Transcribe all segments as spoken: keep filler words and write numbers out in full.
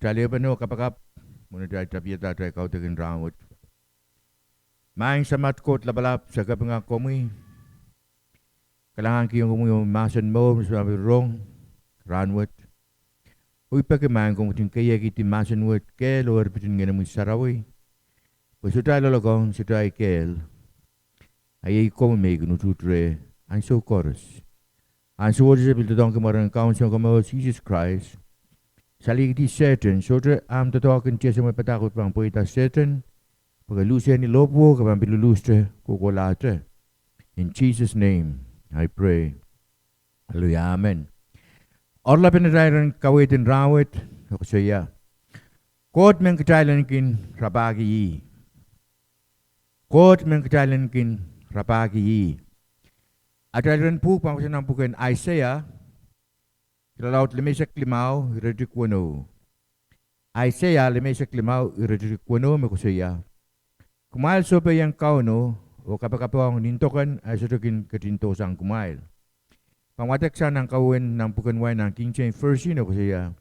kitail ehupene oh kapakap mwohn atail tapiada atail kaudok en rahnwet. Maing Samat Koht Lapalap, se kapinga komwi, kalahngan kihong komwi omwi mahsen mour me se pahn pil rong rahnwet. Oh I peki maing komw ketin keiekihdi mahsen wet kehl oh erpit en Ngehnomwi Sarawi, pwe sohte loalokong, sohte kehl. A iei komwi me I kin utuht reh ansou koaros. Ansou wet se pil doadoahngki mwaren Kaun Sounkomour Sises Krais, salihkidi Sehdan. Sohte ahmw doadoahk en tiesemwe padahk wet pahn pweida Sehdan, pwe ke luhsehni lohpwuo, ke pahn pil luluhste kohkohlahte. In Jesus' name I pray. Hallelujah, amen. Oaralapen atail iren kaweid en rahnwet e koasoia: Koht men kitail en kin rapahki ih. Koht men kitail en kin rapahki ih. Atail iren pwuhk pahn kohsang nan pwuken Aiseia, irelaud limeisek limau, iretikitik weneu. Aiseia limeisek limau, iretikitik weneu me koasoia: Kumwail sohpeien Kauno oh kapakapohng nin doken, e sohte kin ketin dohsang kumwail. Pahn wadeksang nan kawehwe nan pwuken wai nan King James Version, e koasoia: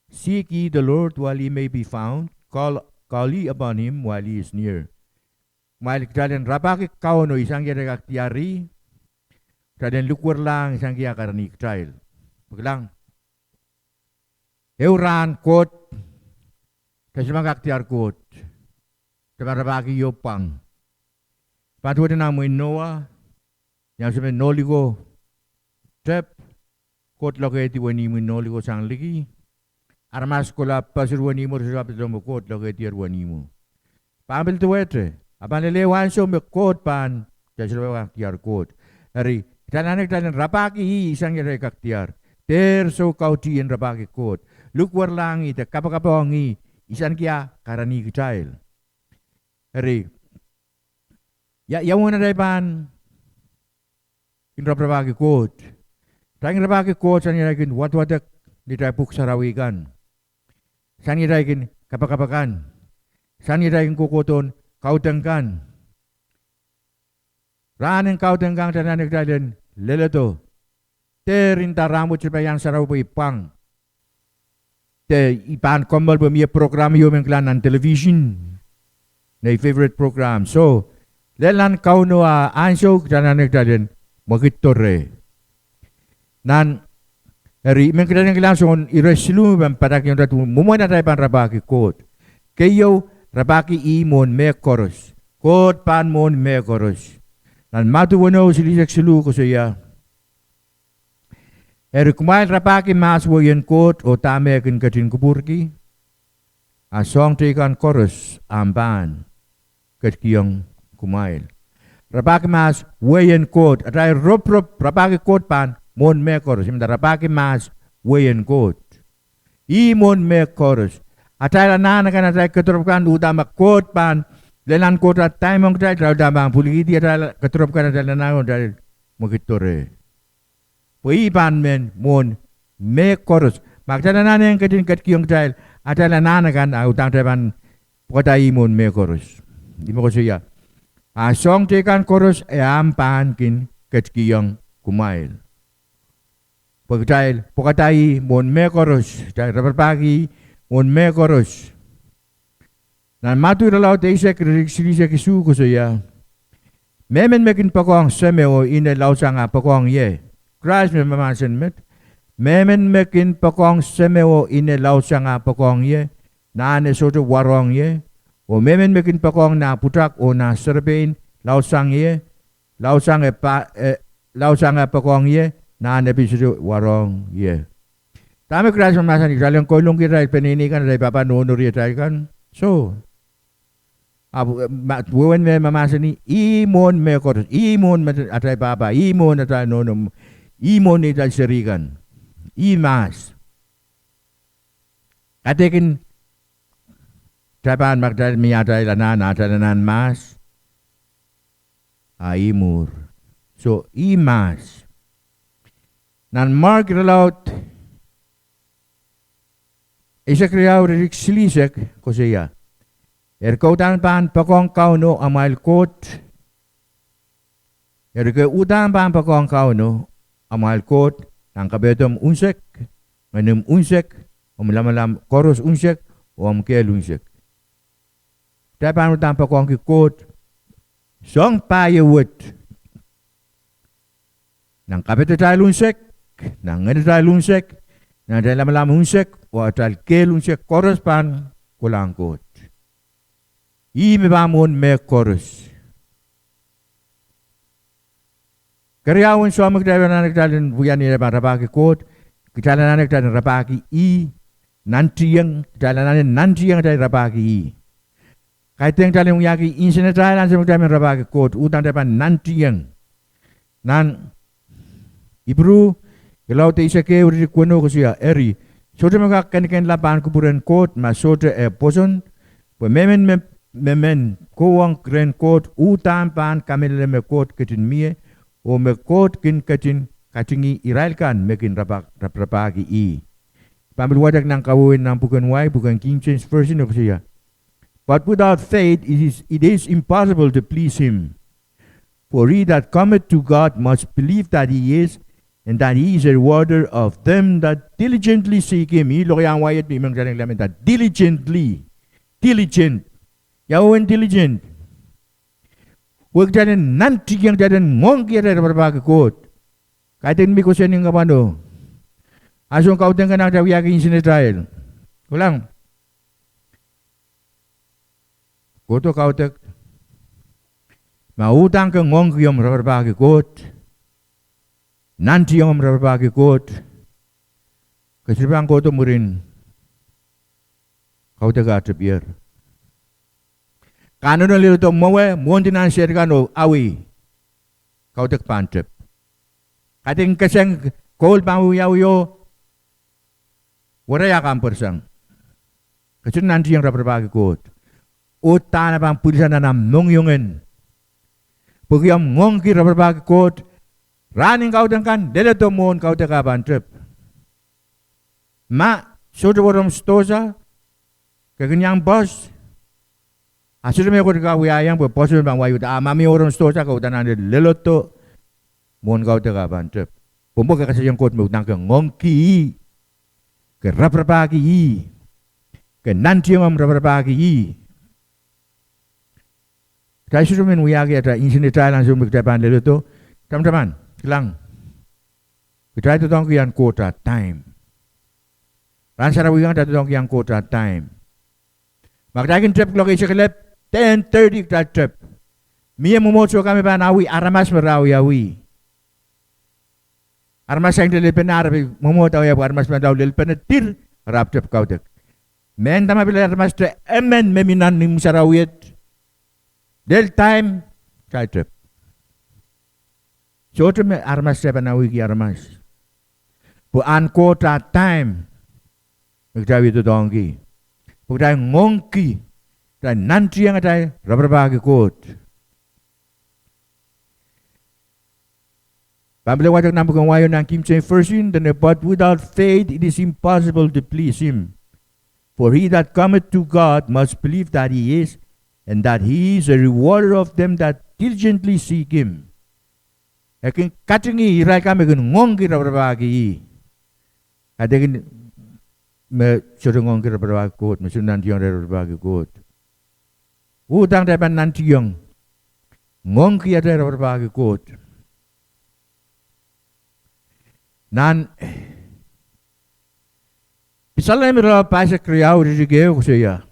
Seek ye the Lord while he may be found, call, call ye upon him while he is near. Kumwail kitail en rapahki Kauno ihsaniki atail kak diar ih, kitail en likwerlahng ihsaniki ah karanih kitail. Pwe kilang, ehu rahn Koht, kitail sohte pahn kak diar Koht, kitail pahn rapahki ih oh pwang. Pahn duwehte nan mwehin Noah, ni ansou me nohliko tep, Koht lokehdi wenihmw en nohliko sang liki. Aramas kohla poaso ruwenihmwo, re sohte pahn pil dehr nda me Koht lokehdier wenihmwo. Pahn pil duwehte, a pahn lel ehu ansou me Koht pahn, kitail sohte pahn kak diar Koht. Eri kitail anahne kitail en rapahki ih ihsaniki atail kak diar. Dehr soukautih en rapahki Koht, likwerlahng ih de kapakapohng ih ihsaniki ah karanih kitail. Eri ia, ia uwen atail pahn kin raparapahki Koht? Kitail kin rapahki Koht sang ni atail kin wadwadek ni atail pwuhk sarawi kan, sang ni atail kin kapakap akan, sang ni atail kin kohkohdohn kaudok kan. Rahn en kaudok kan kitail anahne kitail en leledo. Dehr nda rahnwet sohte pahn iang sarawi pwe I pwang, de I pahn kommoal pwe mie program ieu me I kilang nan television, nei favorite program. Soh, lel nan Kauno ah ansou kitail anahne kitail en mwekiddo reh. Nan, eri I men kitail en kilang soangen ire siluh me pahn padahkihong kitail mwomwen atail pahn rapahki Koht. Keieu, rapahki ih mwohn mehkoaros. Koht pahn mwohn mehkoaros. Nan Madiu weneu, silihsek siluh koasoia: Eri kumwail rapahki mahs wehin Koht, oh dahme e kin ketin kupwurki? A soahng teikan koaros ahpw pahn ketikihong kumwail. Rapahki mahs wehin Koht, atail ropirop rapahki Koht pahn mwohn mehkoaros. I men nda rapahki mahs wehin Koht, ih mwohn mehkoaros. Atail anahn akan, atail kedirepw kan, uhdahn ma Koht pahn, lel nan Koht ah time ong kitail, kitail uhdahn pahn pwilikihdi atail kedirepw kan, atail anahn, atail mwekiddo reh. Pwe ih pahn men mwohn mehkoaros. Ma kitail anahne en ketin ketikihong kitail atail anahn akan, a uhdahn kitail pahn pwekada ih mwohn mehkoaros. Ih me koasoia: A soahng teikan koaros e ahpw pahn kin ketikihong kumwail. Pwe kitail pwekada ih mwohn mehkoaros, kitail raparapahki ih mwohn mehkoaros. Nan Madiu irelaud eisek, iretikitik silihsek isuh koasoia: Mehmen me kin poakohng seme oh ine laudsang ah poakohng ie. Krais me mahmahsen met. Mehmen me kin poakohng seme oh ine laudsang ah poakohng ie, nahn e sohte warohng ie. Oh mehmen me kin poakohng nah pwutak oh nah serepein laudsang ie, laudsang e pa, e, laudsang ah poakohng ie, nahn e pil sohte warohng ie. Dahme Krais mahmahsanih? Kitail en koulongki atail peneinei kan, atail pahpa nohno riatail kan? Soh. Ahpw, eh, ma, wehwehn me mahmahsanih, ih mwohn mehkoaros, ih mwohn me atail pahpa, ih mwohn atail nohno, ih mwohn neitail seri kan. Ih mahs. Kaidehkin kitail pahn, ma kitail mie atail anahn, atail anahn mahs, a ih mwuhr. Soh, ih mahs. Nan Mark irelaud eisek riau, iretikitik silihsek koasoia: Eri ke uhdahn pahn poakohng Kauno amwail Koht, eri ke uhdahn pahn poakohng Kauno amwail Koht nan kapehdomw unsek, ngenomw unsek, omw lamalam koaros unsek, oh omw kehl unsek. Kitail pahn uhdahn poakohngki Koht soang pahieu wet. Nan kapehdatail unsek, nan ngenatail unsek, nan atail lamalam unsek, oh atail kehl unsek koaros pahn kolahng Koht. Ih me pahn mwohn mehkoaros. Keriau, en soahng me kitail anahne kitail en wia ni atail pahn rapahki Koht, kitail anahne kitail en rapahki ih, nantiong, kitail anahne nantiong atail rapahki ih. Kaidehn kitail en wiahki insenatail ansou me kitail men rapahki Koht, uhdahn kitail pahn nantiong. Nan Ipru irelaud eisek ehu, iretikitik weneu koasoia, eri, sohte me kak kenikenla pahn kupwuren Koht ma sohte eh pwoson, pwe mehmen me, mehmen kohwong rehn Koht uhdahn pahn kamehlele me Koht ketin mie, oh me Koht kin ketin katingih irail kan me kin rapa-, rap-, raparapahki ih. Pahn pil wadek nan kawehwe nan pwuken wai, pwuken King James Version e koasoia, But without faith it is, it is impossible to please him. For he that cometh to God must believe that he is, and that he is a rewarder of them that diligently seek him. Ih lokaiahn wai et me I men kitail en kilang me nda diligently. Diligent. Ia uwen diligent? Wehwehki kitail en nantiong, kitail en ngoangki atail raparapahki Koht. Kaidehn me I koasoia ni kapwano, ansou kaudok kan kitail wiahki insenatail. Kilang, kohdo kaudok. Ma uhdahn ke ngoangki omw raparapahki Koht, nantiong omw raparapahki Koht, ke sohte pahn kohdo mwurin kaudok ah tepier. Ke anahne leledo mwowe, mwohndi nan sehd kan oh awi, kaudok pahn tep. Kaidehn keseng, koul pahn wiawi oh werei ah kampwursang. Ke sohte nantiong raparapahki Koht. Uhdahn e pahn pwilisang nan ahmw mohngiongen. Pwehki omw ngoangki raparapahki Koht, rahn en kaudok kan, leledo mwohn kaudok ah pahn tep. Ma sohte wor omw sidohsa, ke kin iang pwoas, a sohte mehkot ke kak wiahiong pwe pwoaso me pahn wai uhd, a ma mie wor omw sidohsa, ke uhdahn anahne leledo mwohn kaudok ah pahn tep. Pwe mwo ke kasalehiong Koht me uhdahn ke ngoangki ih, ke raparapahki ih, ke nantiong omw raparapahki ih. Kitail sohte men wiahki atail insenatail ansou me kitail pahn leledo. Tamataman, kilang, kitail doadoahngki ahn Koht atail time. Rahn sarawi kan kitail doadoahngki ahn Koht atail time. Ma kitail kin tep kuloak eisek elep, ten thirty kitail tep. Mie mwomwohdiso kan me pahn awi aramas me re awiawi. Aramas saikinte lelpene, ara pil mwomwohd awiawi pwe aramas pahn lao lelpene dir, ara ahpw tep kaudok. Mehnda ma pil aramaste emen me mi nan imw sarawi et, lel time, kitail tep. Sohte me aramas kitail pahn awihki aramas. Pwe ahn Koht atail time me kitail wie doadoahngki. Pwe kitail ngoangki, kitail nantiong atail raparapahki Koht. Pahn pil wadek nan pwuken wai nan King James Version, dene, But without faith it is impossible to please him. For he that cometh to God must believe that he is, and that he is a rewarder of them that diligently seek him. E kin katingih irail kan me kin ngoangki raparapahki ih. Kaidehkin me sohte ngoangki raparapahki Koht, me sohte nantiong raparapahki Koht. Uhdahn kitail pahn nantiong ngoangki atail raparapahki Koht. Nan Salem irelaud pahisek riau, iretikitik ehu koasoia,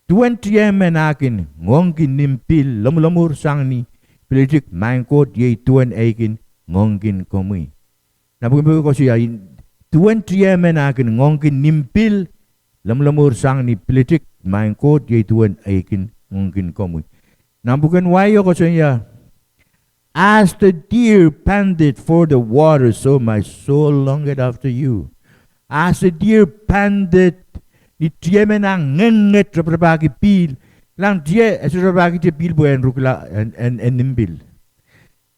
Duwen tie emen eh kin ngoangki nimpihl lomwulomwur sang ni pilitik, maing Koht, iei duwen ei kin ngoangkin komwi. Nan pwuken Ipru koasoia, duwen tie emen eh kin ngoangki nimpihl lomwulomwur sang ni pilitik, maing Koht, iei duwen ei kin ngoangkin komwi. Nan pwuken wai o koasoia, As the deer panteth for the water, so my soul longeth after you. As the deer panteth, ni tie men ah ngenget raparapahki pihl. Kilang, tie e sohte raparapahkihte pihl pwe en rukila, en, en, en nimpihl.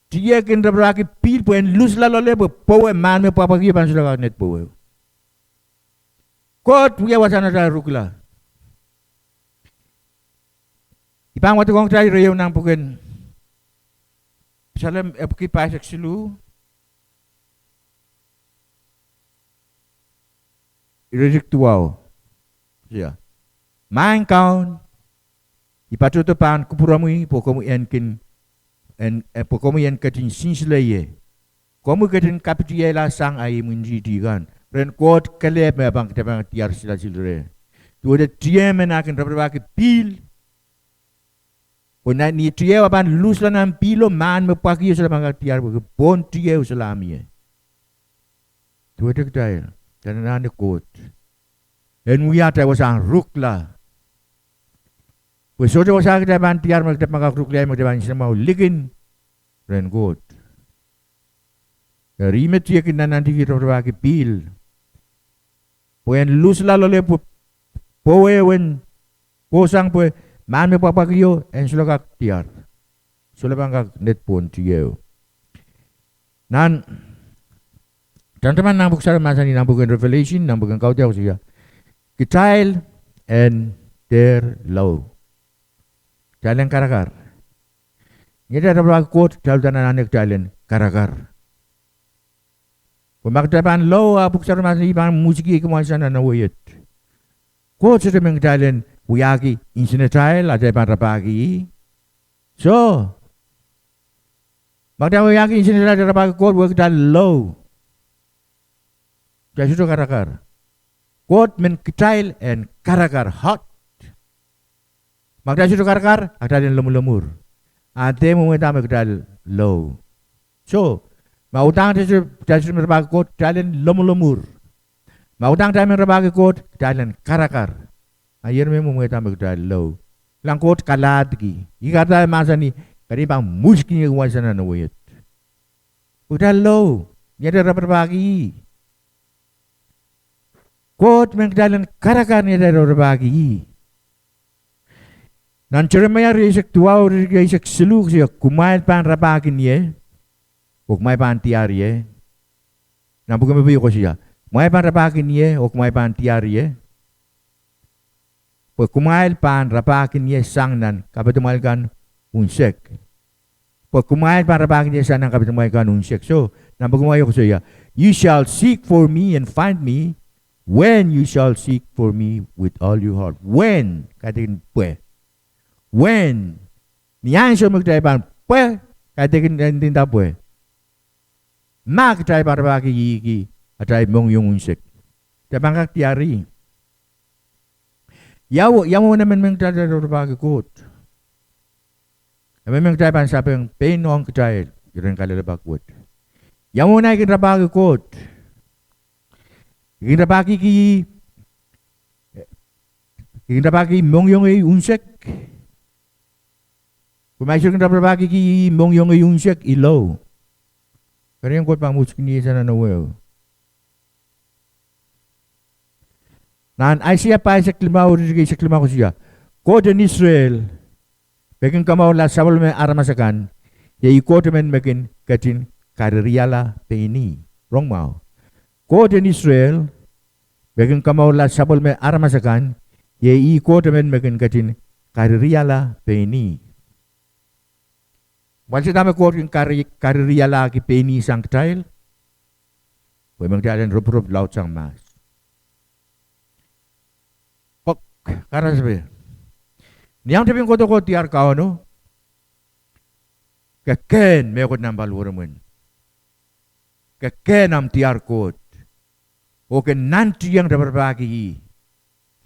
Tie kin raparapahki pihl pwe en lusla loale pwe pwowe, mahn me pwapwakio pahn sohla kak ned pwowe. Koht wia wasahn atail rukila. I pahn wadekohng kitail ireieu nan pwuken Salem epwiki pahisek siluh. Ire duwau. Ia. Maing Kaun, I patohdo pahn kupwuromwi pwe komwi en kin, en, eh, pwe komwi en ketin sinsile ie. Komwi ketin kapitiala sang ahi imwintihti kan. Rehn Koht kelehpw me pahn kitail pahn diar silasil reh. Duwehte tieh men eh kin raparapahki pihl. Pwe ni tieh eh pahn luhsla nan pihlo, mahn me pwakio solahr pahn kak diar pwehki pohn tieh solahr mie. Duwehte kitail, kitail anahne Koht en wia atail wasahn rukla. Pwe sohte wasa kitail pahn diar me kitail pahn kak rukla, me kitail pahn nsenamwahu likin rehn Koht. Eri me tieh kin nannantihki raparapahki pihl. Pwe en luhsla loale pwe, pwe ewen, kohsang pwe, mahn me pwakpwakio, en solahr kak diar. Solahr pahn kak ned pohn tieh. Nan, tamataman nan pwuhk sarawi mahsanih nan pwuhken Revelation, nan pwuhken Kaudiahl koasoia, kitail en dehr lou. Kitail en karakar. Ni atail raparapahki Koht, kitail uhdahn anahne kitail en karakar. Pwe ma kitail pahn lou, a pwuhk sarawi mahsanih pahn mwusikiei kumwail sang nan wehi et. Koht sohte men kitail en wiahki nsenatail, atail pahn rapahki ih. Soh. Ma kitail wiahki nsenatail, atail rapahki Koht, wia kitail lou. Kitail sohte karakar. Koht men kitail en karakar, hot. Ma kitail sohte karakar, a kitail en lomwulomwur. A dehr mwomwehda me kitail lou. Soh, ma uhdahn kitail sohte men rapahki Koht, kitail en lomwulomwur. Ma uhdahn kitail men rapahki Koht, kitail en karakar. A iei me mwomwehda me kitail lou. Kilang Koht kalahdi. Ih kahrehda e mahsanih, kitail pahn mwusikiei kumwail sang nan wehi et. Pwe kitail lou, ni atail raparapahki ih. Koht men kitail en karakar ni atail raparapahki ih. Nan Seremaia rieisek duwau, rieisek siluh koasoia, kumwail pahn rapahki ie, oh kumwail pahn diar ie. Nan pwuhk me pwuko koasoia, kumwail pahn rapahki ie, oh kumwail pahn diar ie. Pwe kumwail pahn rapahki ie sang nan kapehdamwail kan unsek. Pwe kumwail pahn rapahki ie sang nan kapehdamwail kan unsek. Soh, nan pwuhk me pwuko koasoia, you shall seek for me and find me when you shall seek for me with all your heart. When, kaidehkin pwe. When, ni ansou me kitail pahn pwe, kaidehkin ndinda pwe. Ma kitail pahn rapahki ih ki atail mohngiong unsek, kitail pahn kak diar ih. Ia, ia mwomwen emen men kitail en rapahki Koht? Emen men kitail pahn sapeng pein ong kitail iren kalelapak wet. Ia mwomwen ahi kin rapahki Koht? I kin rapahki, I kin rapahki mohngiongei unsek. Pwe ma I sohte kin raparapahki ih mohngiongei unsek, I lou. Kerenieng Koht pahn mwusikiei sang nan wehi. Nan Aiseia pahisek limau, ire eisek limau koasoia, Koht en Israel me kin kamourla sapwellime aramas akan, iei Koht emen me kin ketin karirihala pein ih. Rong mwahu. Koht en Israel me kin kamourla sapwellime aramas akan, iei Koht emen me kin ketin karirihala pein ih. Wasa dahme Koht kin kari-, karirihalahki pein ih sang kitail? Pwe men kitail en ropirop laudsang mahs. Pwe karasepe, ni ahmw tepin kohdo ke diar Kauno, ke kehn mehkot nan paliweremwen. Ke kehn ahmw diar Koht, oh ke nantihong raparapahki ih.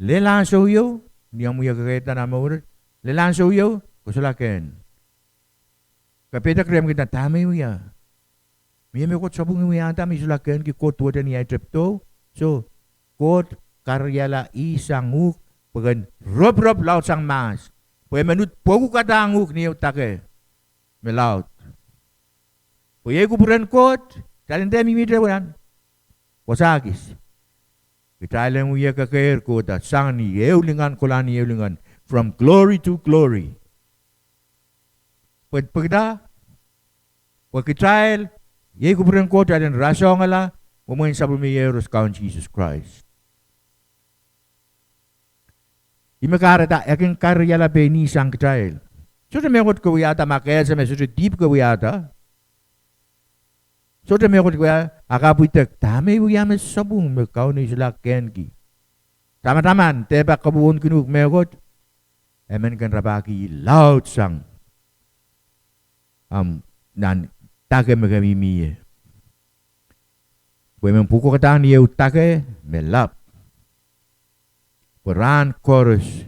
Lel ansou ieu, ni ahmw wia kekehda nan mour, lel ansou ieu, ke solahr kehn. Ke peidek rehmw kin nda dahme I wia. Mie mehkot sapwung I wiahda me I solahr kehnki Koht duwehte ni ahi tepdo? Soh, Koht karirihala ih sang uhk, pwe ken ropirop laudsang mahs. Pwe I men uhd pwekukadahng uhk ni ehu dake me laud. Pwe iei kupwuren Koht, kitail en dehr mihmihte nan wasa kis. Kitail en wia kekeir kohda sang ni ehu lingan kolahng ni ehu lingan, from glory to glory. Pwe, pwe kitail, pwe kitail, iei kupwuren Koht, kitail en rasehngala mwomwen sapwellime iehros Kaun Sises Krais. Ih me kahrehda e kin karirihala pein ih sang kitail. Sohte mehkot ke wiahda, ma ke ese me sohte dihp ke wiahda. Sohte mehkot ke wiahda, a ke pwidek dahme I wia me sapwung me Kauno I solahr kehnki. tamataman dehpa koapworopworki uhk mehkot, e men kin rapahki laud sang, am, nan dake me ke mihmi ie. Pwe I men pwukoahda ni ehu dake me lap. Pwe rahn koaros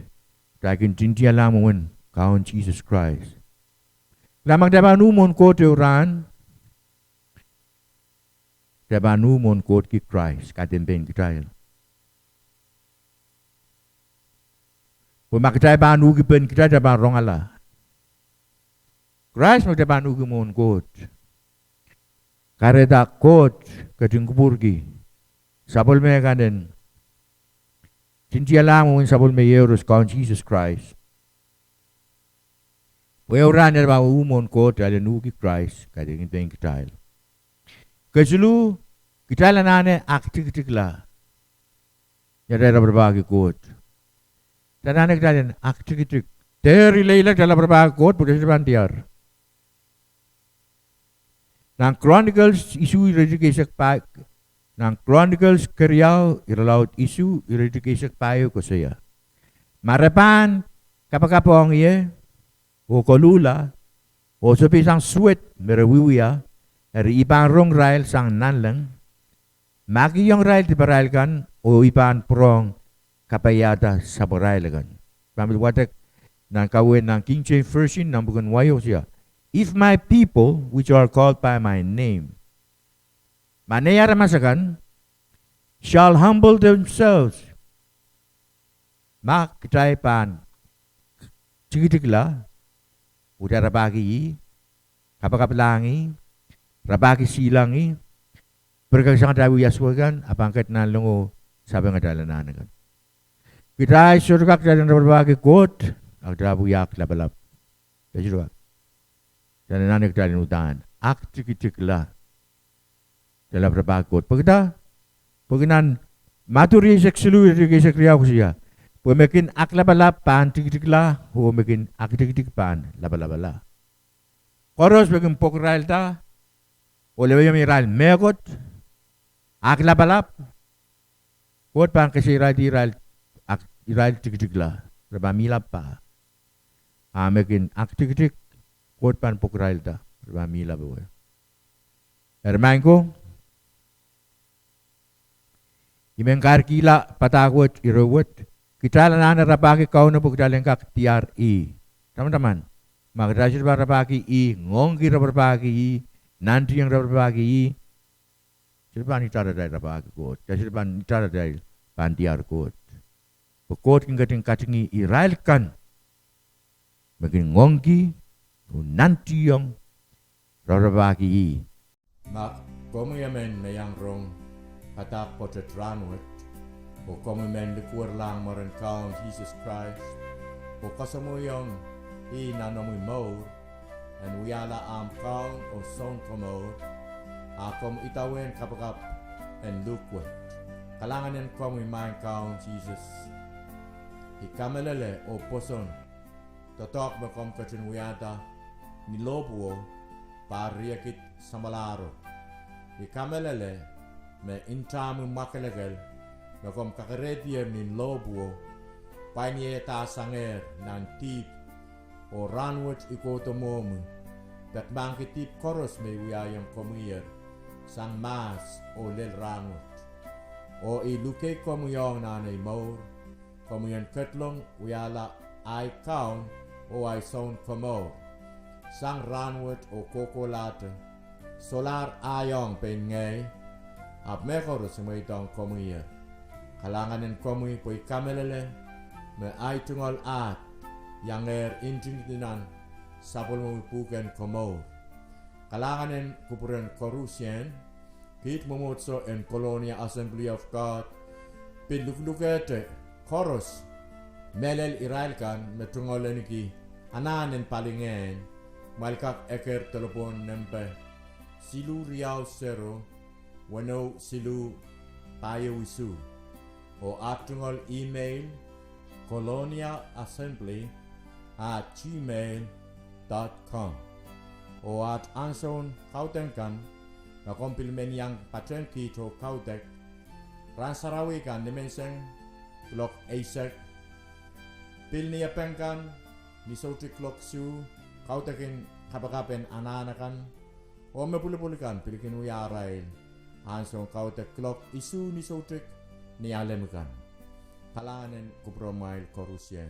kitail kin tintiala mwomwen Kaun Sises Krais. Kitail, ma kitail pahn uh mwohn Koht ehu rahn, kitail pahn uh mwohn Koht ki Krais, kaidehn pein kitail. Pwe ma kitail pahn uhki pein kitail, kitail pahn rongala. Krais me kitail pahn uhki mwohn Koht. Kahrehda Koht ketin kupwurki sapwellime kan en tintiala mwomwen sapwellime iehros, Kaun Sises Krais. Pwe ehu rahn kitail pahn uh mwohn Koht, kitail en uhki Krais, kaidehkin pein kitail. Kesiluh, kitail anahne aktikitikla ni atail raparapahki Koht. Kitail anahne kitail en aktikitik. Dehr ileila kitail raparapahki Koht pwe kitail sohte pahn diar. Nan Chronicles isuh iretikitik eisek pahieu, nan Chronicles keriau irelaud isuh iretikitik eisek pahieu koasoia, ma re pahn kapakap ong ie oh koluhla oh sohpeisang suwed me re wiewia, eri I pahn rong irail sang nanleng, mahkihong irail diparail kan, oh I pahn pwurehng kapaiada sapwarail kan. Pahn pil wadek nan kawehwe nan King James Version nan pwuken wai, koasoia, If my people, which are called by my name, ma nei aramas akan, shall humble themselves, ma kitail pahn tikitikla, oh kitail rapahki ih, kapakaplahng ih, rapahki sihlahng ih, pirekek sang atail wia suwed kan, a pahn ket nanlengo sapeng atail anahn akan. Kitail sohte kak, kitail en raparapahki Koht a kitail pahn wia aklapalap. Kitail anahne kitail en uhdahn aktikitikla kitail raparapahki Koht. Pwekida? Pwehki nan Madiu eisek siluh iretikitik eisek riau koasoia, pwe me kin aklapalap pahn tikitikla, oh me kin aktikitik pahn lapalapala. Koaros me kin pwokirailda oh lewehiong irail mehkot, aklapalap, Koht pahn keseiraildi irail, ak-, irail tikitikla, re pahn mihla pah. A me kin aktikitik, Koht pahn pwokirailda, re pahn mihla powe. Eri maing ko, I men kahrehkihla padahk wet, ire wet, kitail anahne rapahki Kauno pwe kitail en kak diar ih. Tamataman, ma kitail sohte pahn rapahki ih, ngoangki raparapahki ih, nantihong raparapahki ih, sohte pahn itar atail rapahki Koht, kitail sohte pahn itar atail pahn diar Koht. Pwe Koht kin ketin katingih irail kan me kin ngoangki oh nantihong raparapahki ih. Ma komwi emen me iang rong padahk pwoatet rahnwet, oh komwi men likwerlahng mwaren Kaun Sises Krais, oh kasamwoiong ih nan omwi mour en wiahla ahmw Kaun oh Sounkomour, a komw idawehn kapakap en luhk wet. Kalahngan en komwi, maing Kaun Sises. I kamehlele oh pwoson doadoahk me komw ketin wiahda ni lohpwuo, pahr riekid samwalahro. I kamehlele me ntahmwi mwakelekel me komw kakerehdi ni lohpwuo, pwain iehda sangehr nan dihp, oh rahnwet I kohdo mwohmwi, peki mahkki dihp koaros me I wiahiong komwiher sang mahs oh lel rahnwet. Oh I luke komwi ong nan ei mour, komwi en ketlong wiahla ahi Kaun oh ahi Sounkomour sang rahnwet oh kohkohlahte, solahr ahi ong pein ngehi, ahpw mehkoaros I mweidohng komwiher. Kalahngan en komwi pwe I kamehlele me ahi tungoal ahd iangehr ntingdi nan sapwellimomwi pwuhken komour. Kalahngan en kupwuren koarusie, kiht mwomwohdiso en Colonia Assembly of God pil luklukehte koaros, mehlel irail kan me tungoal ahneki anahn en palingehn, kumwail kak eker delepwohn nempe siluh riau sero, weneu siluh, pahieu isuh. Oh aht tungoal email, colonia assembly at gmail dot com. Oh aht ansoun kaudok kan, ma komw pil men iang patehng kiht oh kaudok, rahn sarawi kan nimenseng, kuloak eisek. Pil ni epeng kan, ni soutik kuloak isuh, kaudok en kapakap en anahn akan, oh me pwulopwul kan pil kin wia arail ansoun kaudok kuloak isuh ni soutik ni alem kan. Kalahngan en kupwuromwail koarusie.